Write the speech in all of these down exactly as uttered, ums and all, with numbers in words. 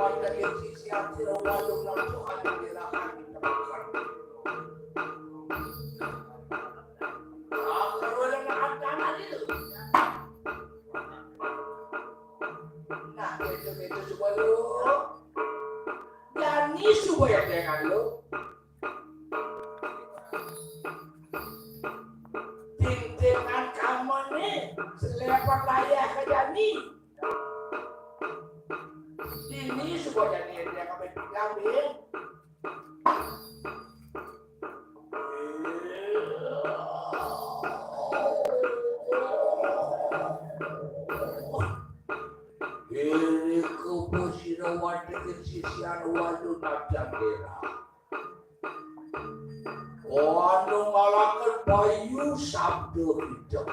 Pag naging sisihan sila, walong lang po ang nagirahan ng kapatid. Ang karoon ng anak na dito. Na, ito, ito, sumalo. Yan, ni subaya dengan lo. Tintingan kamu ni, selepat layah ka jani. Ini semua jadi yang kami bilang ni. Ini kepo sira watekin sisian walu nadang dera. Anu ngalaken bayu sabda hideng.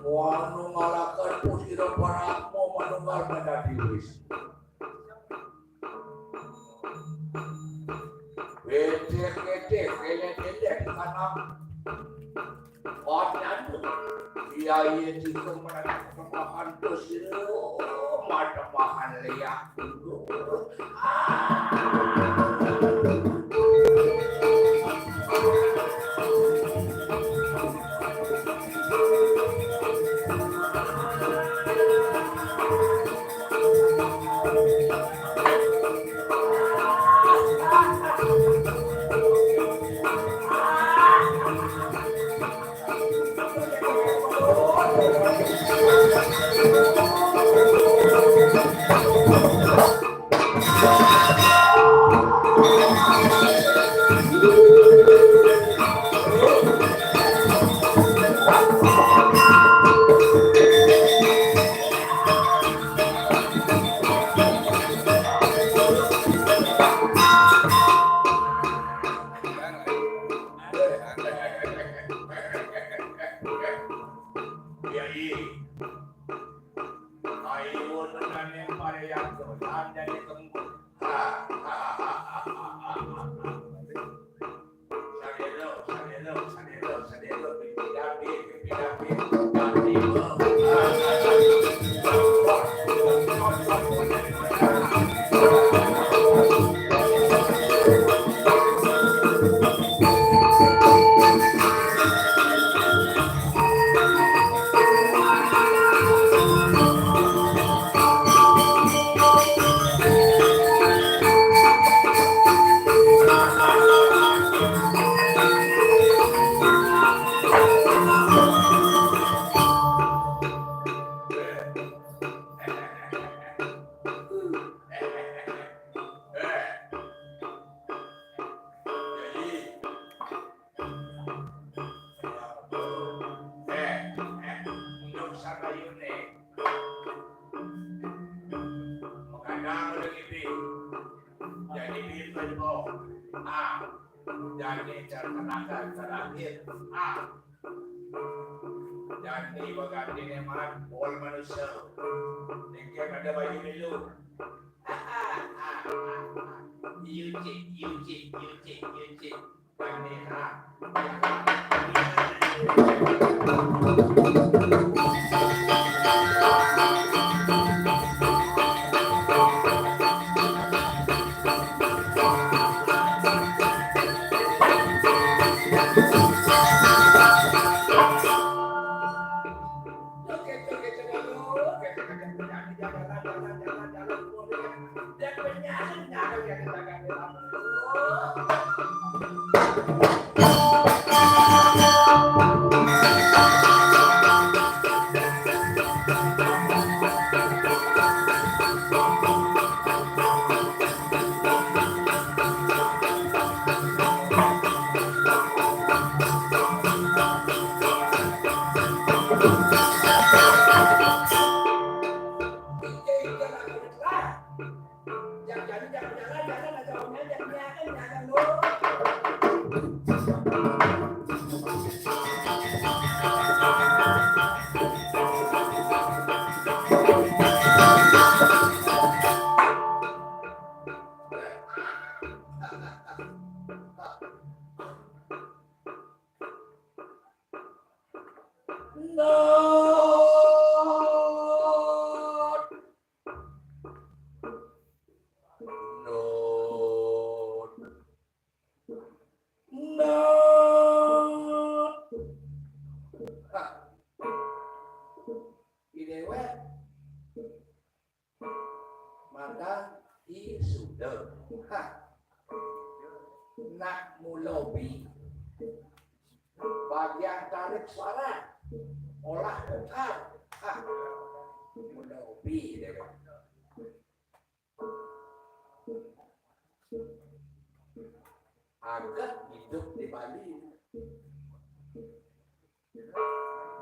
Anu ngalaken pusira parama manunggal menadi wis. Wedek-wedek, elek-elek, tanam. Onan, iya, iya, tiga menegak kemakan terus, mademahan liak. Iya, iya. Ayo, tenan yang pada yang doyan jadi tembus. Sadelo, sadelo, sadelo, sadelo, pipi dapi, pipi dapi, dapi. Eh, eh, untuk sabayune. Mengandang udah gitu. Jadi bikin kok. Ah, jadi terkenal terakhir. Ah, jadi bagandine man, pol manusia. Nengke ada bayu milu. Yuci, yuci, yuci, yuci. Hah. Ki déwék madan Ki Suda. Hah. Nak mula bi bagian tarik suara, olah vokal. Hah. Mula bi déwék. Adat idup di Bali.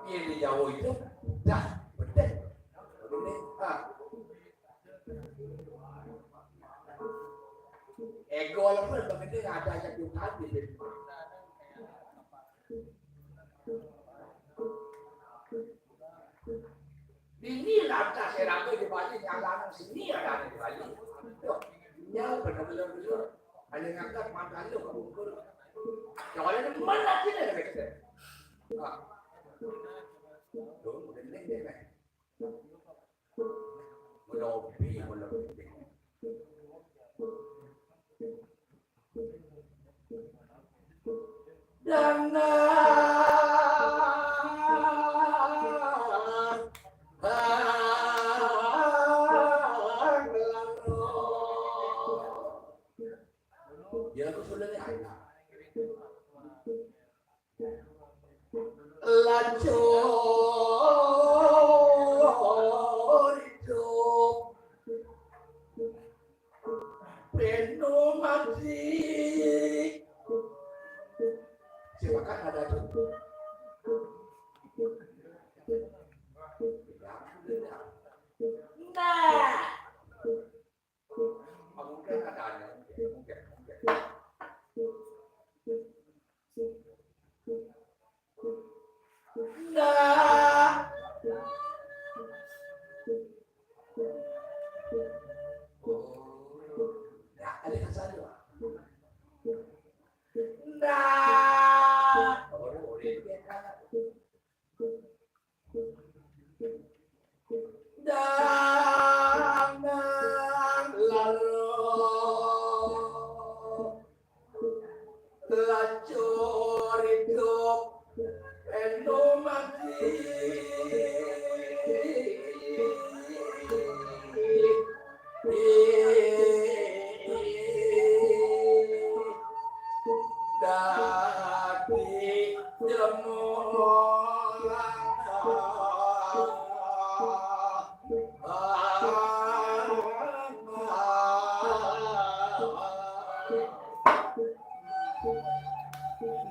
Yén di Jawa idup, dah, betul. Begini, ha. Ego lepas begini ada yang juga di. Dini lantas serangga di Bali, nyalana seni ada di Bali. Tuh, nyal bener-bener. Ada ngangkat mata lu ke bungkul. Soalnya di mana sini ada kita? Ah. Tuh, bener deh, kan? Melobi, melobi. Dana. Ya, aku sudah lihat. Lacur idup penuh mati. Silakan ada tuh. Nah. Mungkin ada, mungkin, mungkin, mungkin. Nah. Oh, ya, ada yang salah. Nah. Oh, oh, dia, dia, dia. Dangan lalo lacur idup endo mati. Dadi jemur.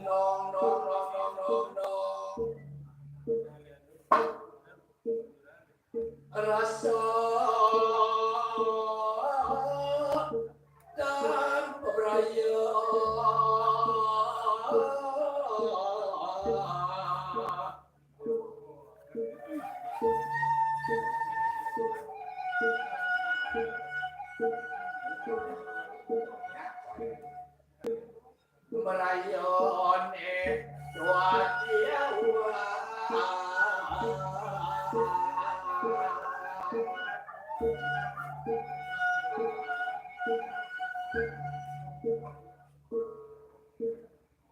Nong, nong, nong, nong, nong, nong. Rasa dan pebraya. Merayone wajah.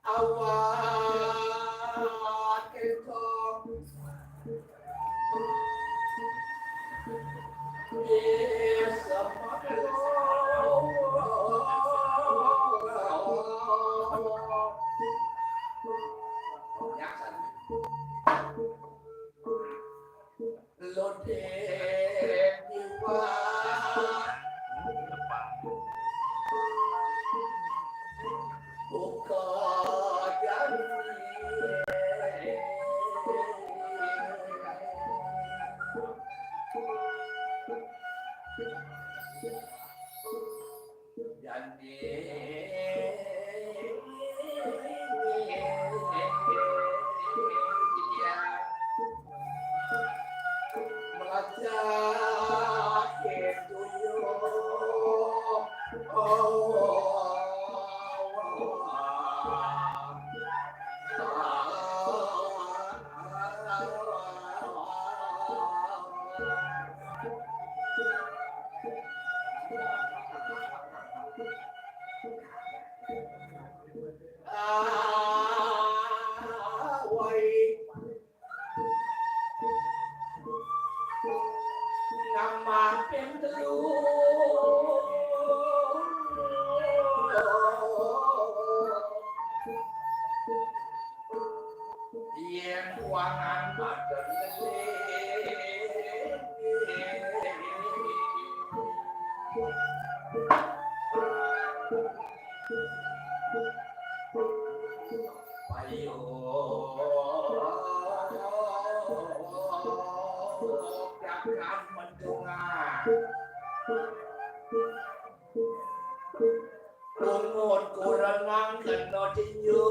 Awak kita. Yen telu. Yen kuangan madan leleh. Ayo. Jangan mendengar. Pungut kurenang kena tinju.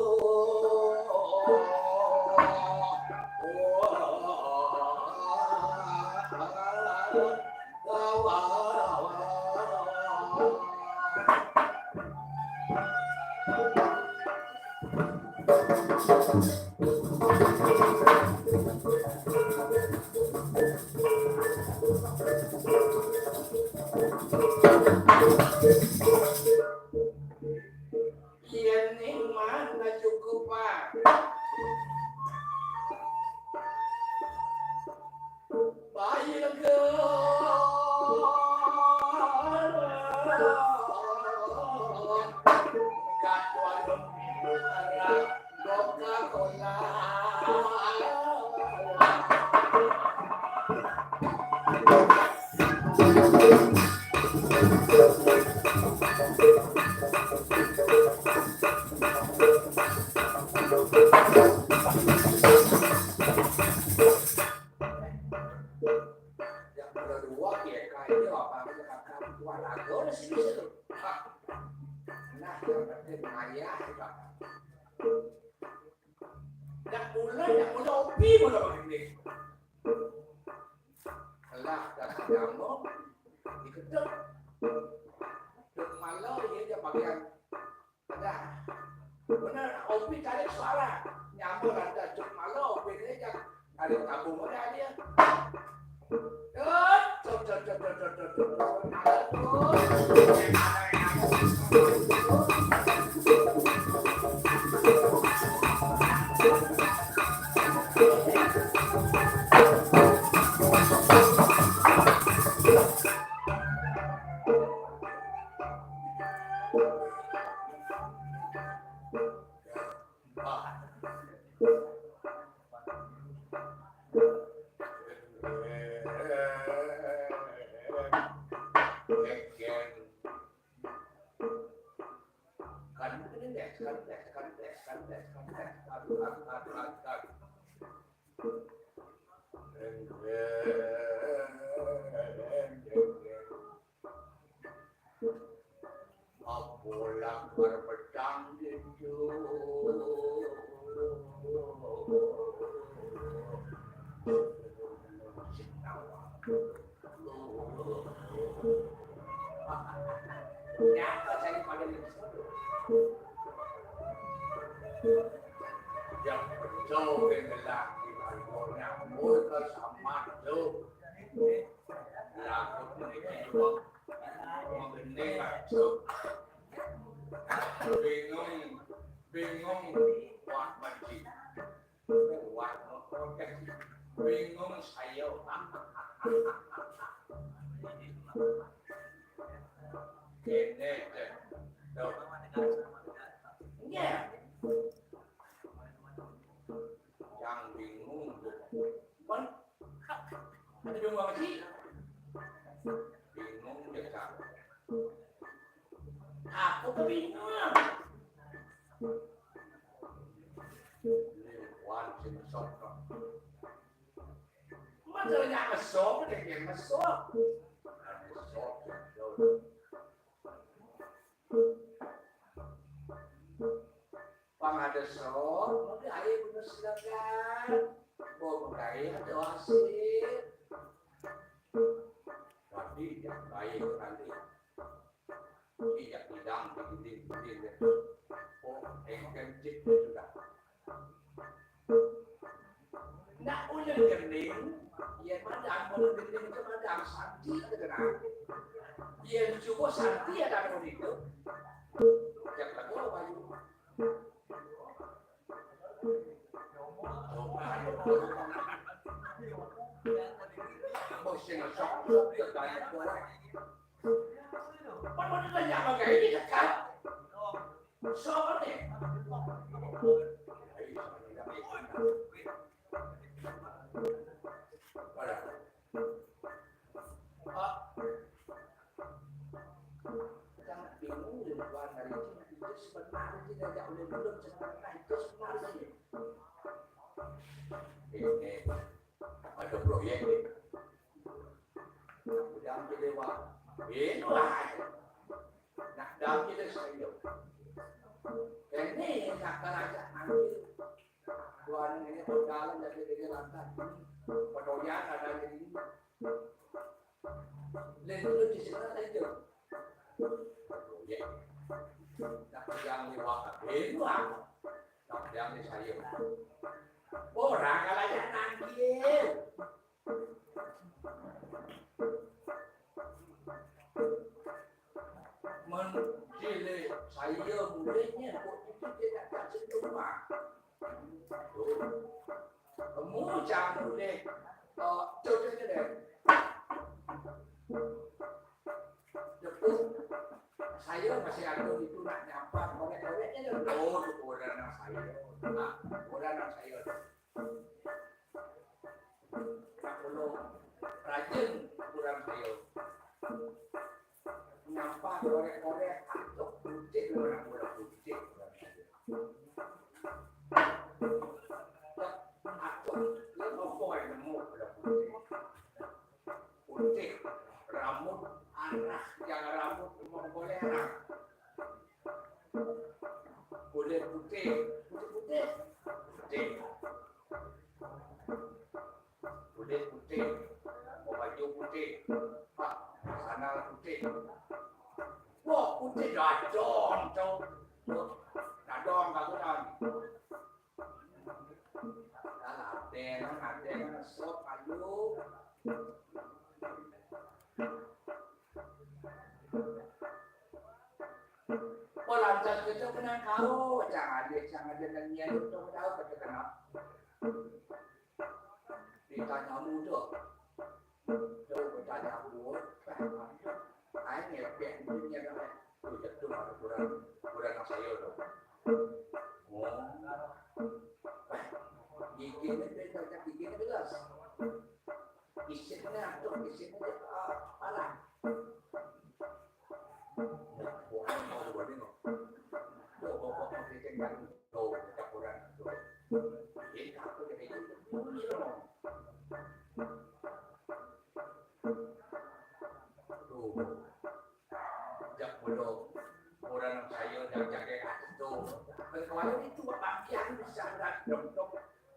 Yen ning mana cukup, Pak. Bayi lega. Kat warung Coca-Cola. Yang kedua, ya, kayak apa aja, kata, wah, lagu di sini tuh. Nah, yang penting maya, ya. Dak mula, dak mula opi mula begini. Lah, dah sama, diketuk. Dek malam, dia je bagian. Dah. Benar, opi cari suara. Nyambung ada dek malam, opi ni je. Ada tabung ada dia. Apolah karbedang itu. Nyata saya pada nyesel. Yang betul yang lelaki, kalau nyambut ke sama tu. Lagu ni juga. Mengenai aku. Bingung, bingung, wah, mati. Wah, bingung saya. Kene, deh. Tuh. Iya. Yang bingung, tuh. Ada bingung apa sih? Bingung deh, Kak. Aku kebingungan. Ini wan sing sok, Kak. Masalahnya mesok, deh, dia mesok. Mesok, mesok. Pang ada sok, maka air guna silakan. Bawa mengkain ada hasil. Tapi yang baik nanti. Tidak bilang begini-begini. Oh, engkel cik sudah. Nak ulun gending, ya madam, ulun gending itu madam, santi ada kena. Ya cuba santi ada anu itu. Yang lagu apa itu? Bos Sok, sok, dia tanya gua. Pan mana tanya sama kayak ini, kan? Sok, nih. Pada. Pak, jangan bingung, Ridwan, dari itu, itu sebenarnya tidak ada ulun-ulun sebenarnya, itu sebenarnya. Ini ada proyek ini. Nak udah jadi, Wak. Ini lah. Nak udah jadi saya. Ini nak kerajaan nanti. Tuhan ini berjalan dari diri lantai. Pedoyan ada di ini. Lain tu di sana saja. Ya. Nak yang lewat. Ini lah. Nak yang di saya. Orang kalau yang nanti. Mun cili saya mulihnya, kok itu dia tak kasih rumah. Tuh. Kamu jangan mulih. Oh, tu, tu, tu, tu. Tepuk. Saya masih ada itu nak nyampat, korek-koreknya dah. Oh, tu orang nak saya. Nah, orang nak saya. Nak tolong rajin kurang saya. Nyampat korek-korek, atuk putih, orang bola putih. Atuk, dia mau kau yang nemu bola putih. Putih, rambut, arah, jangan rambut, mau boleh arah. Kulit putih, putih-putih. Putih. Kulit putih, mau baju putih, Pak, sandal putih. Wah, putih dadong, cok. Dadong kagunan. Alah, aden, aden, sok, ayo. Pelantas kita kenal kau, jangan dia, jangan dia nyanyian itu tahu kata kenal. Ditanya muda. Tahu bertanya buat, hanya pihak dunia kan. Tu jatuh ada kurang, kurang nak saya tu. Oh. Gigi ni beda, gigi ni jelas. Isiknya tu, isiknya ah, parah. Bukan mau buat ni. Tu bapak mau kita kan. Tu kita kurang tu. Ini aku jadi bunyi tu. Tu. Jak bodoh. Orang saya dah jaga hati tu. Kalau itu bangkian bisa berat dong.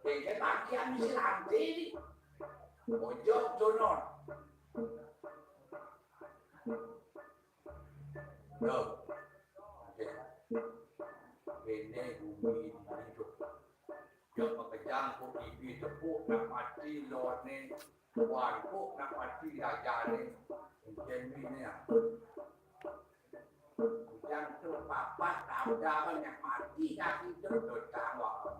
Dia bangkian bisa nanti. Bojok tu non. Loh. Ini bumi ini tu. Yang pekerjaan kok ibi tepuk nak mati lawan ni. Wan kok nak mati raja ni. Macam ni ni ah. Yang tu papat raja yang mati dah hidup tu tahu apa.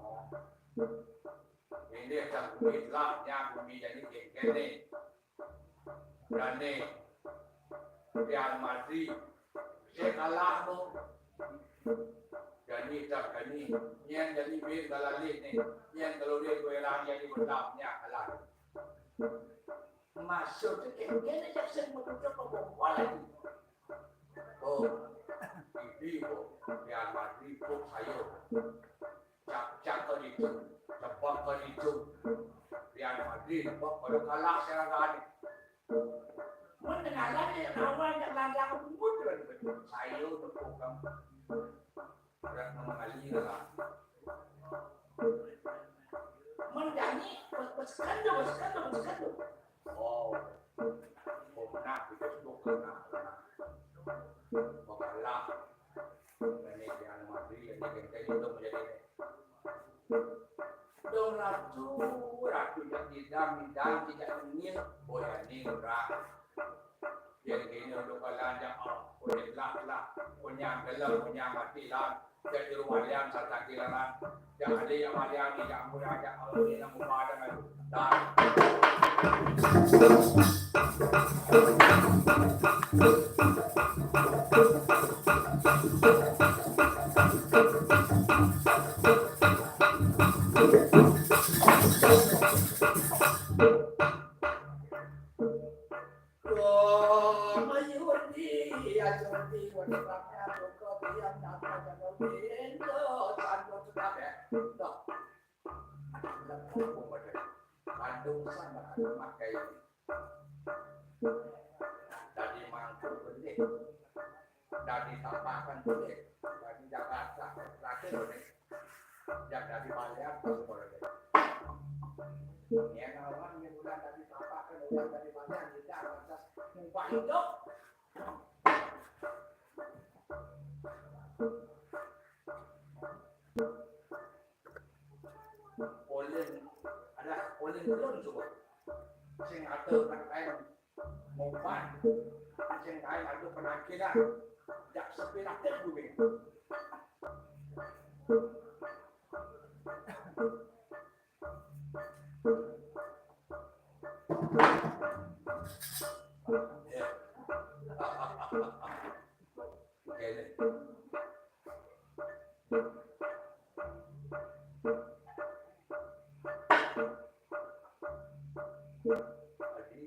Ini macam bumi lah, yang bumi jadi gengkel ni. Berani. Real Madrid. Saya kalah tu. Jadi tak berani. Yang jadi duit dalam list ni. Yang kalau dia duit orang jadi benar, yang kalah. Masuk tu, dia ni tak sering betul-betul berbual lagi. Oh, ini kok. Real Madrid kok saya. Cak, cak ke itu, tebak ke itu. Real Madrid, tebak pada kalah serangan. Mendengarkan dia kawan yang landang pun betul. Saya untuk program. Berat nama kali lah. Menjanyi, bersekanda, bersekanda, bersekanda. Oh, oh, benar, kita suka, benar, benar. Makalah. Ini Real Madrid, ini kita itu menjadi Dong ratu, ratu jak didang, didang tidak nengil, boya ning rak. Yang kini untuk kalan jak, oh, kunyit lah, lah, kunyang gelem, kunyang mati lah. Jak di rumah liang, sata kilalan. Jak ada yang maliang ni, jak murah, jak awal ni, nak mubah dengan dah. Bandung sama makai. Dadi mangku benih. Dadi tapakan benih. Dadi Jakarta. Terakhir benih. Yang dadi balian pasti boleh. Yang awal yang udah dadi tapakan, udah dadi balian, tidak lantas ngubah hidup. Oleh, ada oleh turun juga. Sing ada orang lain mau pan, sing lain ada penampilan. Jak sepiratik bumi. Ya. Oke, deh. Jadi,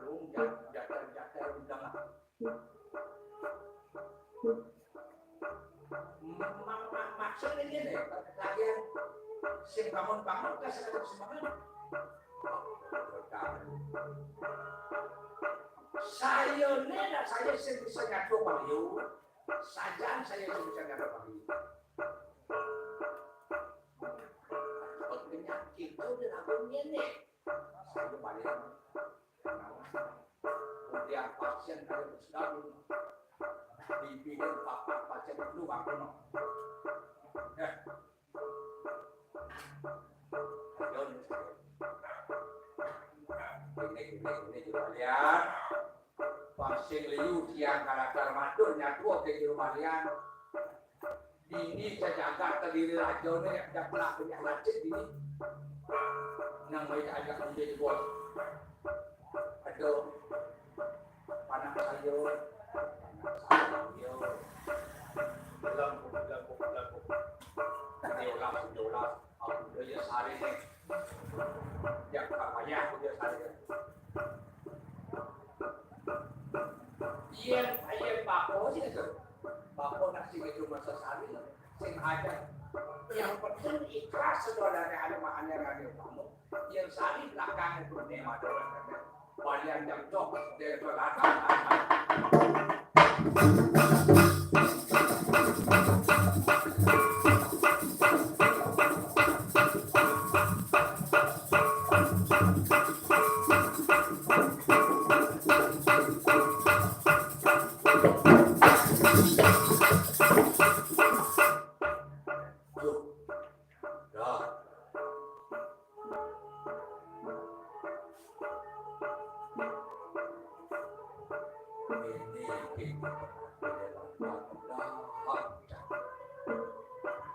lu jat-, jatah-jatah lu jangan. Ma-, ma-, maksudnya gini, kalian sing bangun-bangun, kan saya terus bangun. Saya ini, saya sing bisa nyatu bang Yu. Sajan saya sing bisa nyatu bang Yu. Penyakit itu dilakukan ini. Saya balik. Kemudian pasien kalau sedang dibikin apa pasien dulu waktu no. Eh. Ayo, ini, ini, ini juga lihat. Pasien liu tiang karakter matur nyatu ke juru balian. Dini sejagat kediri raja ni dah pula banyak lacit dini. Nang baik ajak menjadi bos. Aduh, panak saya, panak saya, belum, belum, belum. Dia ulang, dia ulang. Aku dia sehari ni. Dia tak payah aku dia sehari ni. Yen, yen bapa sih tu. Bapa nak sing itu masa sari, sing ada. Yang penting ikhlas sudah dari anak anak radio kamu. Yang sari belakang itu ni mata orang kata. Balian jam tok, dia tu datang.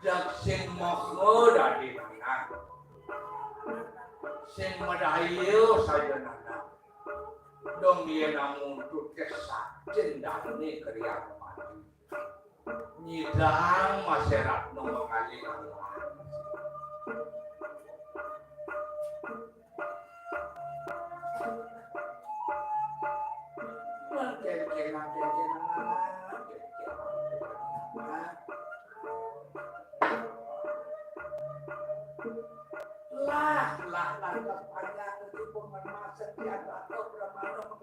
Dak sing maha dadi nanang. Sing madaya saya nanang. Dong dia namun tu kesah jendane kriang mati. Nyidang maserat no mengalir. Lah, lah, lah, lah, panjang itu pun masa dia atau berapa lama.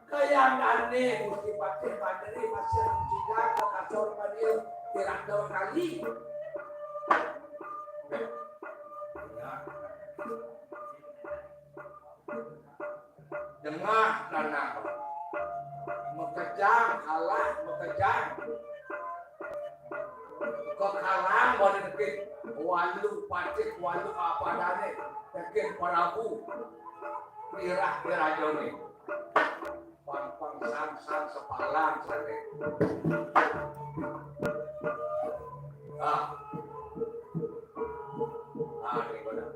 Kayang dane Gusti Patih Badri masih mencegah ke kasur Badri tidak dua kali. Dengah tanah. Mekejang, kalah, mekejang. Kekalang boleh nekit. Walu patik, walu apa dane. Nekit parabu. Pirah pirajone. Pang pang sang sang sepalan sare. Ah. Ah, ini benar.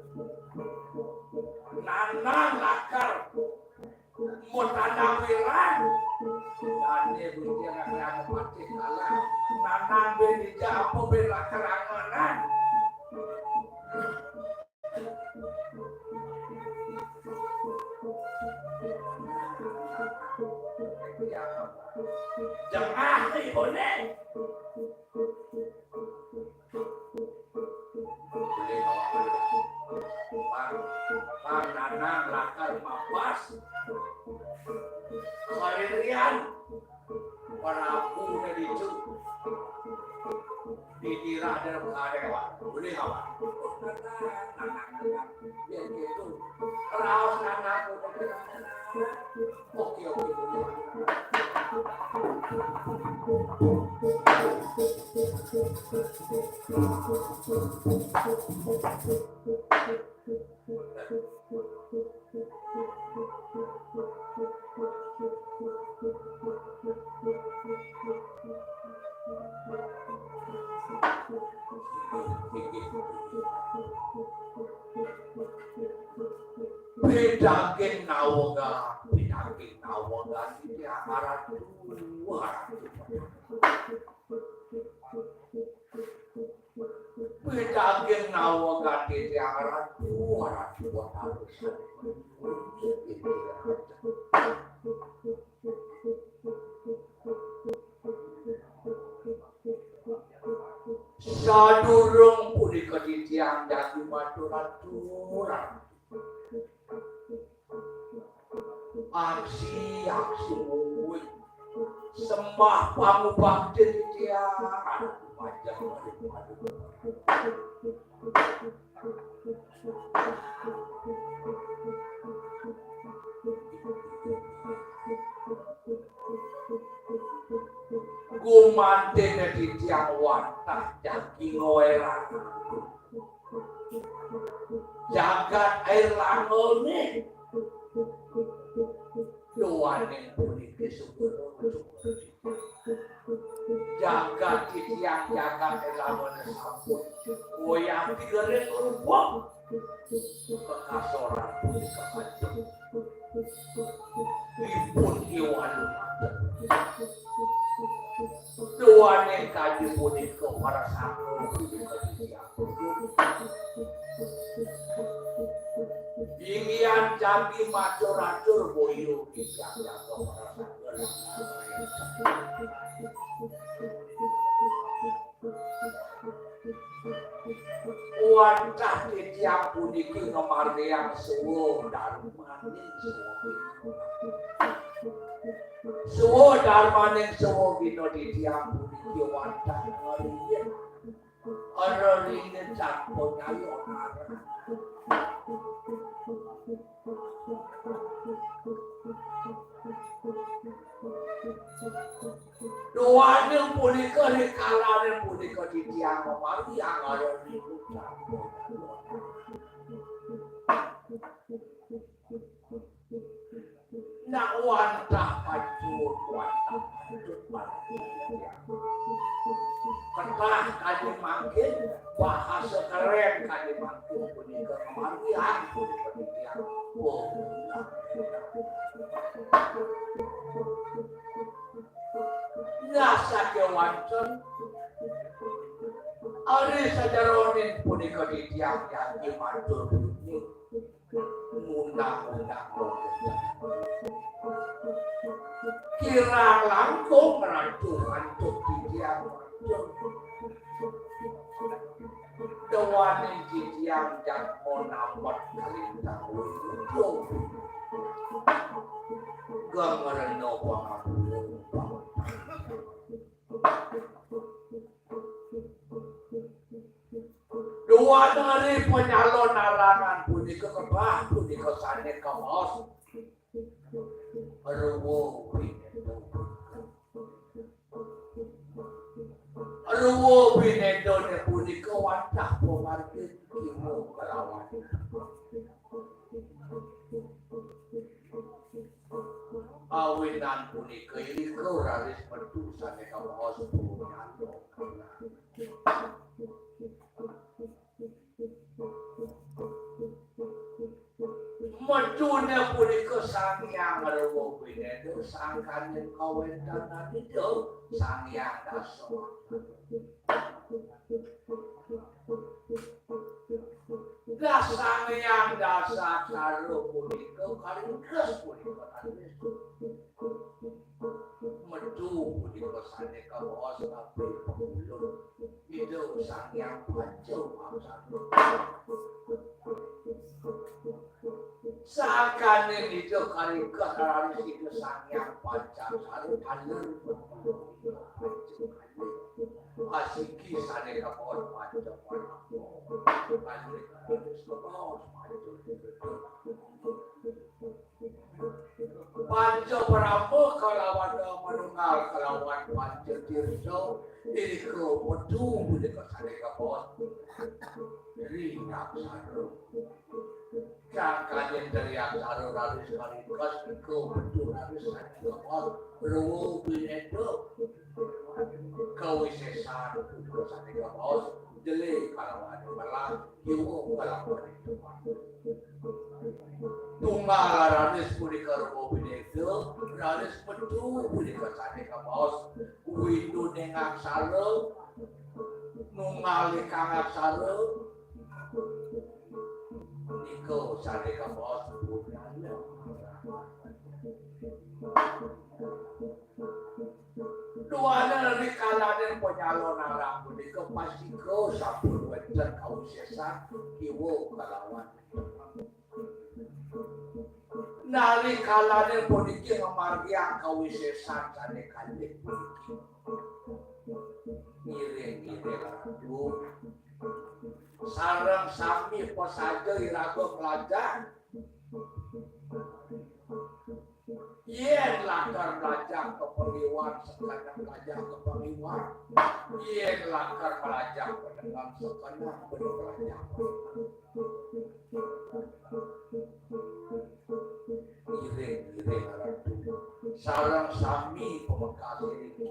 Tanang lakar. Mun tanang wirang. Dadi bujang lakar anu pati kalah. Tanang ben dija apa ben lakar anganan. Jengah ibuné. Pang, pang nanang lakar mapas. Salirian. Prabu Nadicu. Dikira ada karewa. Boleh apa? Yén gitu. Raos nanang. Oke, oke, boleh. Bédakin nawegan, bédakin nawegan iki aran dua. Bédakin nawegan iki aran dua. Sadurung punika titiang jagi matur-aturan. Aksi, aksi mungguing. Sembah pangubakti titiang. Aduh, majeng, aduh, aduh. Gumanten titiang wantah jagi ngawerang. Jagat Air Langané. Duaning puniki suku. Jagat titiang jagat Air Langané sampun. Wayah tiga ring lubuk. Kekasoran punika kancep. Dipun iwalu. Duaning kadi punika para sangga punika titiang. Inggihan jagi macur-acur boya titiang jaga para sangga. Wantah titiang puniki ngamargiang swadarmaning swa. Swadarmaning swagina titiang puniki wantah ngariin. Rerine sampun nyalonarang. Duaning punika rikalaning punika titiang mamargi angara niku. Nak wantah pacut, wantah pacut, wantah. Ketah kadi mangkin, bahasa keren kadi mangkin, punika kemargian, punika titiang. Oh. Nah, sakéwanten. Ari sajeroning punika titiang jagi matur puniki. Undang-undang. Kirang langkung ratu antuk titiang. Dawaning titiang jatma namet kalintang wujud. Gangrena pangapura. Duaning ri panyalonarangan punika kebah punika sané kamaos. Ruwa bineda. Ruwa binedane punika wantah pamargin kimo kelawan. Awinan punika irika raris metu sané kamaos punyana. Medune punika Sang Hyang Rewa Pineda, sangkaning kawéntenan Ida Sang Hyang Dasa. Lah Sang Hyang Dasa Aksara punika karingkes punika raris metu punika sané kabaos kabéh pangulun Ida Sang Hyang Panca Aksara. Sangkaning Ida karingkes raris Ida Sang Hyang Panca Aksara taler pangulun Ida Panca Kalih. Asiki sané kabaos Panca Brahma. Kalih raris kabaos Panca Tirta. Panca Brahma kalawan manunggal kalawan Panca Tirta, irika metu punika sané kabaos Tri Aksara. Sangkaning Tri Aksara raris karingkes, irika metu raris sané kabaos Rewa Pineda. Kawisésan punika sané kabaos Jelé kalawan Melah, Kiwa kalawan Tunggal raris punika Rewa Pineda, raris metu punika sané kabaos Winduning Aksara, Nunggaling Aksara, nika sané kabaos Purnama. Duaning rikalaning panyalonarang punika pastika sampun wénten kawisésan kiwa kalawan. Narikalaning puniki ngamargiang kawisésan sané kalih puniki. Ngiring-ngiring Ratu. Sareng sami pasaja iraga nglajah. Yén lakar mlajah ka pangliwan, sekeneng mlajah ka pangliwan. Yén lakar mlajah panengen, sekeneng beli mlajah panengen. Ngiring-ngiring Ratu. Sareng sami pamekas iriki.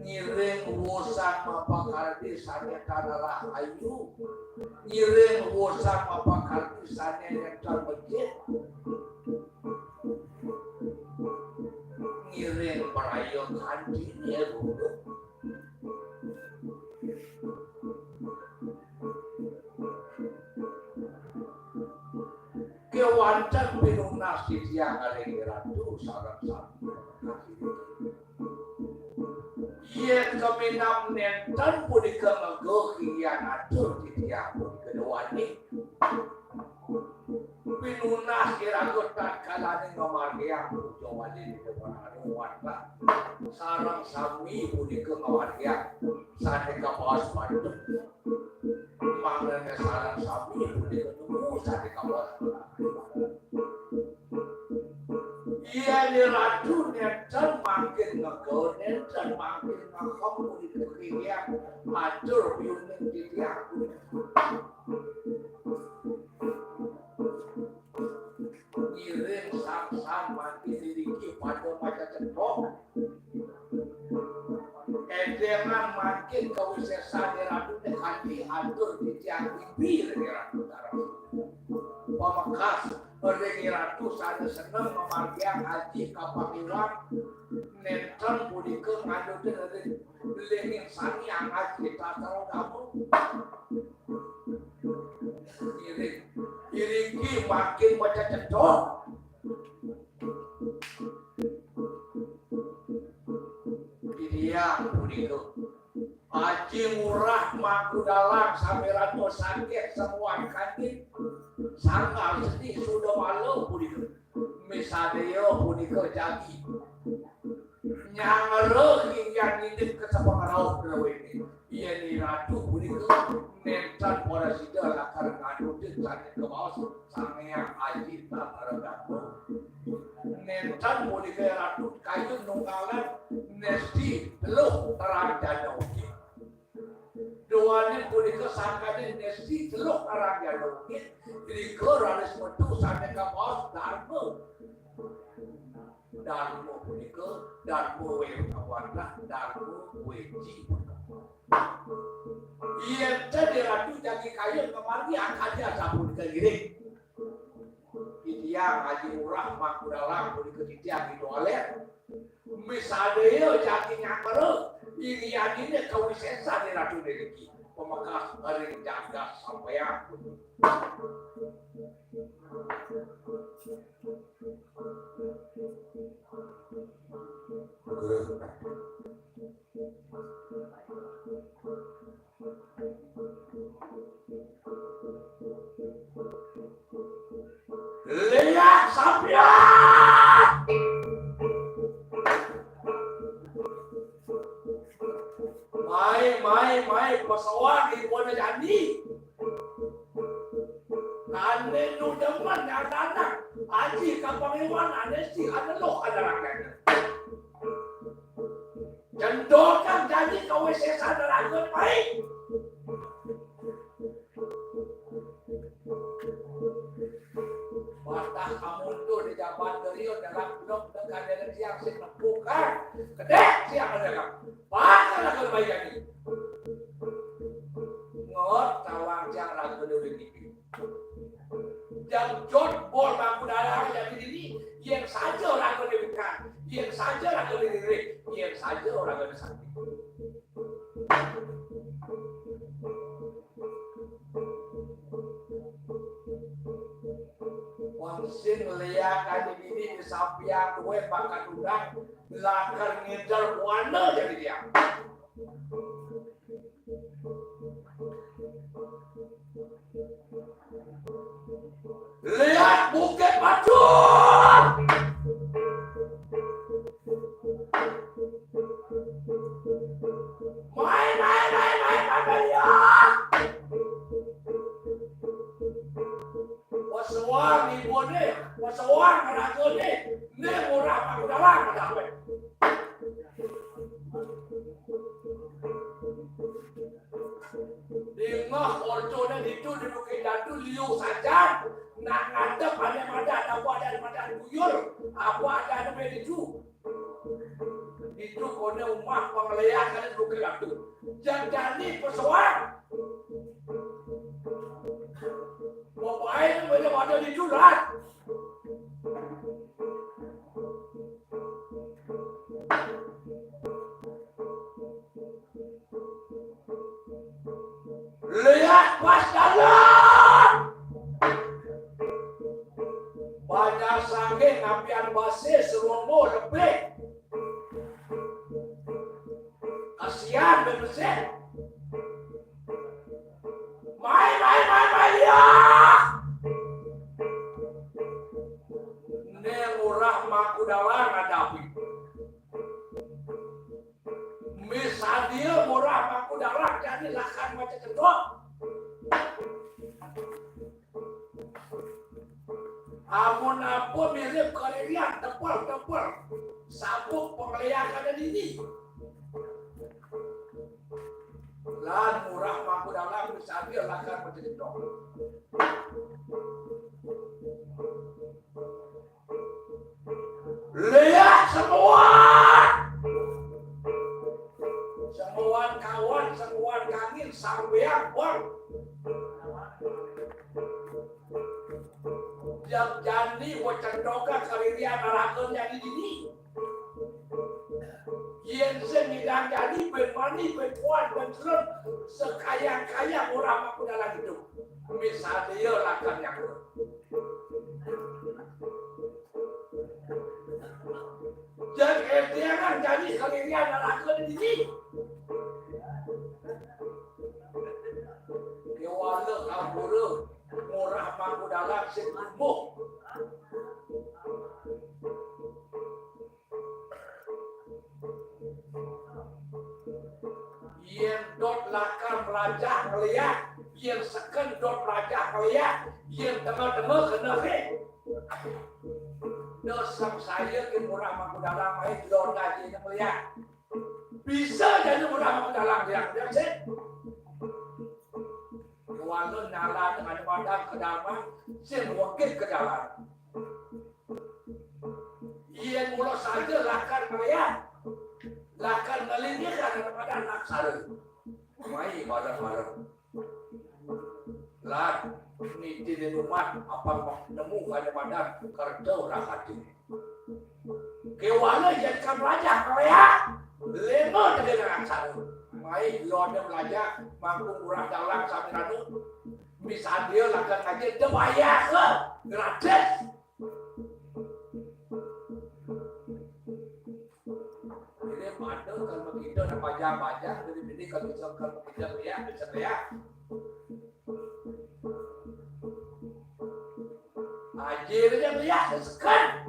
Ngiring wusan mapakardi sané tan rahayu. Ngiring wusan mapakardi sané nénten becik. Ngiring braya kantiné runduk. Kéwanten pinunas titiang ring Ratu sareng sami. Yén kaminab nénten punika ngegeh inggian atur titiang punika duaning. Pinunas iraga tatkalaning ngamargiang puja wali ring Ida Bhatara Dewata. Sareng sami punika ngamargiang sané kabaos padem. Mangdané sareng sami punika nemu sané kabaos. Yén Ratu nénten mangkin ngegeh, nénten mangkin ngehem punika inggian atur piuning titiang. Ngiring sang-sang mangkin iriki pada macecethok. Édéngan mangkin kawisésan Ratu kanti atur titiang ibi ring Ratu sareng. Pamekas ring Ratu sané seneng ngamargiang aji ka pangliwan, nénten punika nganutin ring lingin Sang Hyang Aji Tatra Dama. Ngiring. Iriki mangkin macecethok. Titiang punika Aji Ngurah Mangku Dalang sami Ratu Sangkeh Semuan Kanti, Sanggar Seni Sudamala punika. Misadéya punika jagi. Nyanggra inggian ngidih ka sapangrauh druéné. Yén Ratu punika nénten prasida lakar nganutin sané kabaos Sang Hyang Aji Tatra Dama. Nénten punika Ratu kayun nunggalan nesti teluh terang jana ukir. Duaning punika sangkaning nesti teluh terang jana ukir, irika raris metu sané kabaos Darma. Darma punika, Darma wé kawandah, Darma wéji. Yén ten Ratu jagi kayun ngamargi akadi asapunika ngiring. Tiang Aji Murah Mangku Dalang budi ketitiang di toilet. Misalnya jadi nyakara, irian ini kawisesan di Ratu Niriki. Pemekas hari jagat sampean. Liak sampean! Mai, mai, mai, pesoan di buana jani. Ane nu demen nyadanak, aji ka pangewan ane si ane loh ane rakyatnya. Cendolkan jani kawisesan raga mai. Batah kamu tuh di jaban derion dalam blok dekat dengan siang sing nepukan. Kedek siang ada kan. Patah raga mai jani. Ngot tawang siang raga dulu di Jang jot bol Mangku Dalang jani dini, yen saja raga diwikan, yen saja raga dilirik, yen saja raga disakti. Wong sing liak jani dini di sampian duwe bakat undang, lakar ngider buana jani dia. Lihat Bukit Batur. Mai, mai, mai, mai, mai, mai, lihat. Pesoan ibu ni, pesoan raga ni, ni Murah Mangku Dalang ada apa? Dingeh orjone ditu di Bukit Datu liu sajan, nak ngadep ane madan, apa adan madan buyur, apa adan ane ditu. Ditu kone umah panglean ane Bukit Datu. Jang jani pesoan. Bapae ni boleh pada ditu lah. Lihat pas dalam. Banyak sange ngapian base serombol lebih. Kasihan bebesek. Mai, mai, mai, mai, lihat. Ni Murah Mangku Dalang ngadapi. Misalnya Murah Mangku Dalang jani lakar maca cedok. Amun apa mirip karirian tepel-tepel. Sabuk pengliakan dini. Lan Murah Mangku Dalang misalnya lakar maca cedok. Lihat semua. Semua kawan, semua kangin, sampean, bang. Jang jani wacan doga karirian arakan jani dini. Yen sing ngidang jani ben mani, ben kuat, ben serem, sekaya-kaya Murah Mangku Dalang itu. Misalnya lakan yang Jang etiangan jani karirian arakan dini. Kewala kampura Murah Mangku Dalang sing tumbuh. Yen dot lakar melajah ngeliat, yen seken dot melajah ngeliat, yen tengah-tengah kena reh. Dos sang saya ke Murah Mangku Dalang main dot aja ngeliat. Bisa jadi Murah Mangku Dalang dia, dia sih. Walau nyala dengan padang kedaman, sing wakil ke jalan. Yen mula saja lakar ngeliat, lakar ngelinggih daripada naksara. Mai bareng-bareng. Lan, Niti di rumah, apa nemu kada madan, kerja orang hati. Kewala jadikan raja, kaya lima negeri aksara. Mai, lo ada belajar, mampu murah dalam sampai ranu. Misalnya, lakukan aja, dia bayar ke, gratis. Jadi, pada kalau kita nak pajak-pajak, jadi, jadi kalau kita, kalau kita lihat, bisa lihat. Aja dia lihat, sekan.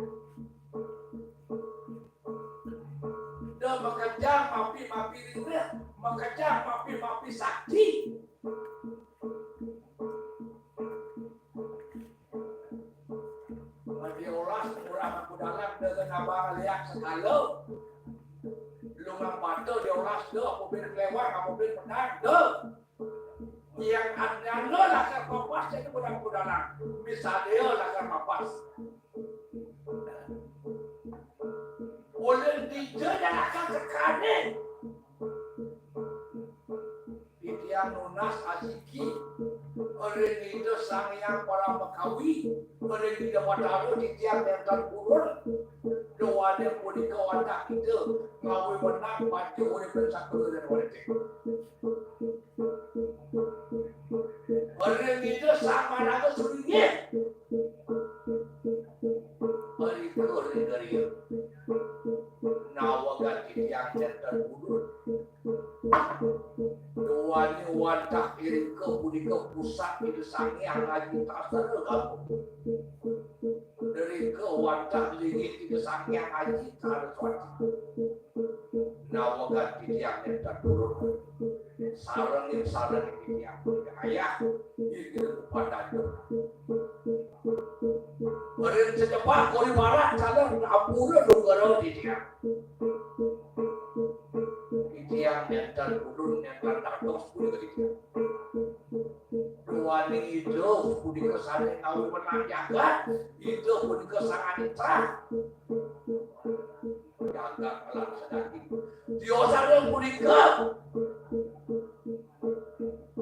Dia makajang mapi-mapi ringgit, makajang mapi-mapi sakti. Diolah murah aku dalam dengan abang lihat sekala. Lungang mata diolah dah, aku bin kelewat, aku bin menang dah. Yang adanya lah kerpapas jadi budak-budakan. Misalnya lah kerpapas. Oleh dia yang akan terkandung. Titiang nunas asiki. Oleh itu sang yang para makawi. Oleh itu mataru titiang yang terkurun. Doanya punika wadah kita. Ngawi menang maju oleh bersatu dan oleh. Orang itu sama nama suruhnya. Hari itu, hari itu. Nawa ganti tiang jantan bulut. Dua ni wadah iring ke punika pusat itu sangiang lagi tak seragam. Dari ke wadah lingit itu sangiang lagi tak ada suatu. Nawa ganti tiang jantan bulut. Sarengin, sarengin tiang. Ayah, ini lupa dada. Beren sejepak kori barat, salah ampura dogara di tiang. Di tiang jantan ulun, jantan dados, pun ke tiang. Duaning itu, punika sané tahu menang jagat, itu punika sangat terang. Jagat alam sadaging. Tiosané punika.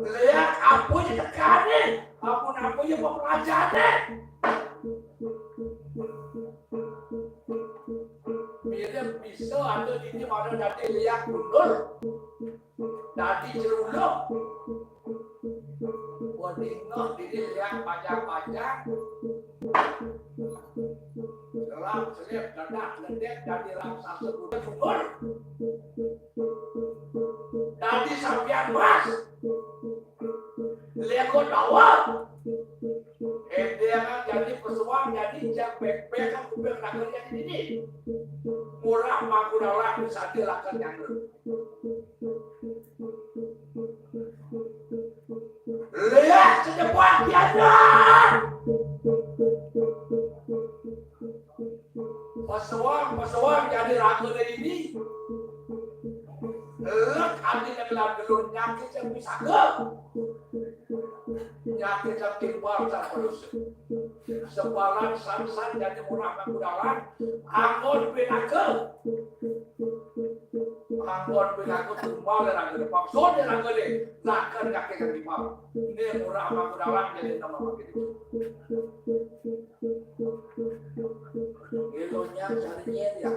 Lihat apa yang tekani. Apa-apa yang mempelajari. Bila bisa ada dini mana dadi lihat mundur. Dadi celuluk. Wadingah dini lihat panjang-panjang. Selam selip dadah ledek dadi raksasa kuda syukur. Dadi sampian mas. Lihat kau tawa. Endeangan jadi pesuang jadi jak bek-bek kan kuping rakyat jadi dini. Murah mangku dalam bisa dilakukan yang Lihat sedepan tiada. Pesuang, pesuang jadi raga dari ini. Lek ati yang dalam gelur nyakit yang pusaka. Nyakit yang timbal tak manusia. Sebalan sansan jadi murah mangku dalam. Anggon pinaka. Anggon pinaka tumbal dan anggon paksa dan anggon ni. Lakan kaki kaki pam. Ni murah mangku dalam jadi nama makin. Ilonya carinya dia.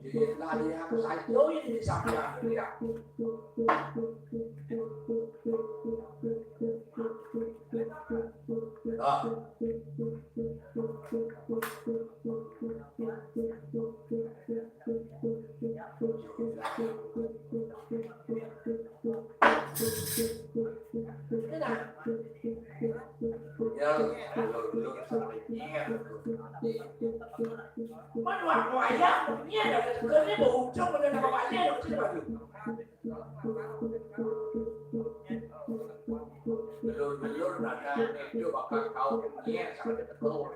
Jadi lah dia saja ini sampai dia. Ah. Ya, belum, belum sampai dia. Mana aku ayah, dia dah kerja, bau ucap, mana nama ayah, dia kerja baru. Belur-belur nada itu bakal kau kemudian sampai betul.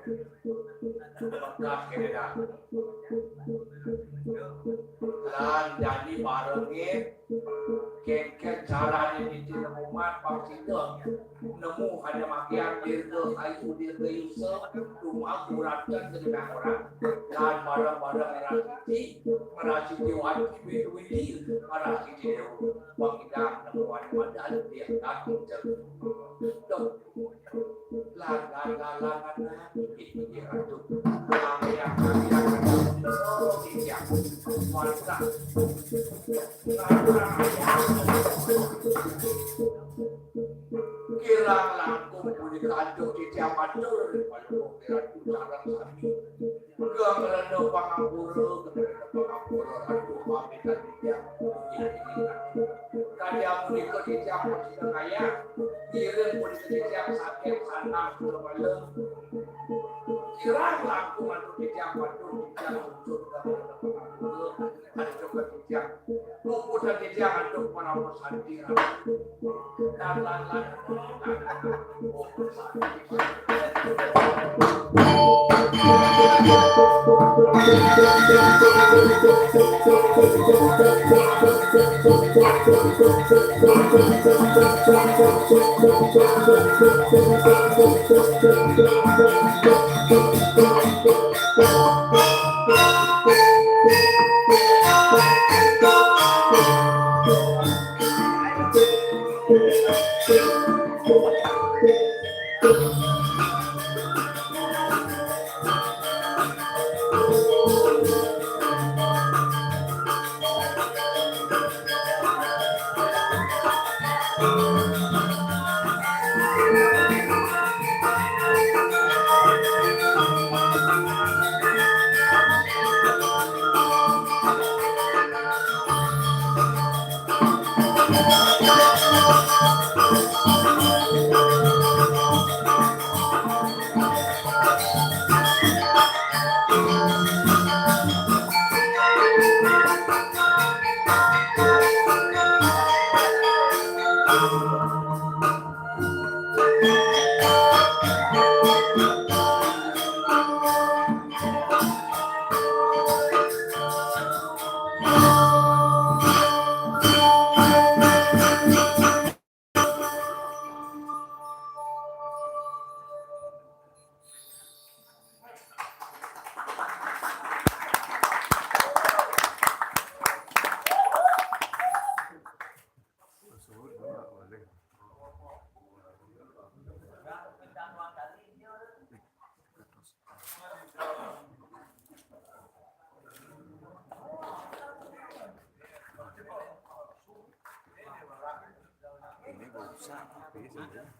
Bekas kena dah. Lan jani barengé kénkén carané nitih nemu man pang sida nemu kadén magian dirga kayu dirga yusa, dumadak uratan segenah orang. Lan bareng-bareng ngrasiti, ngrasiti wadi widi-widi, ngrasiti dewa. Pang idang nemu wadi madan dia datang. Lan, lan, lan, lan, lan, lan. Inggih, inggih, Ratu. Kami yang, kami yang, kami yang, oh, inggih. Mantap. Kirang langkung punika antuk titiang matur, Ratu sareng sami. Muga ngrena pangampura, ngrena pangampura, Ratu, pamit titiang. Kadi punika titiang prasida kayang, ngiring punika titiang saking sanang kula malem. Kirang langkung antuk titiang matur, titiang ucap ngrena pangampura, antuk titiang. Puput titiang antuk parama santi, Ratu. Ini gak usah, bisa.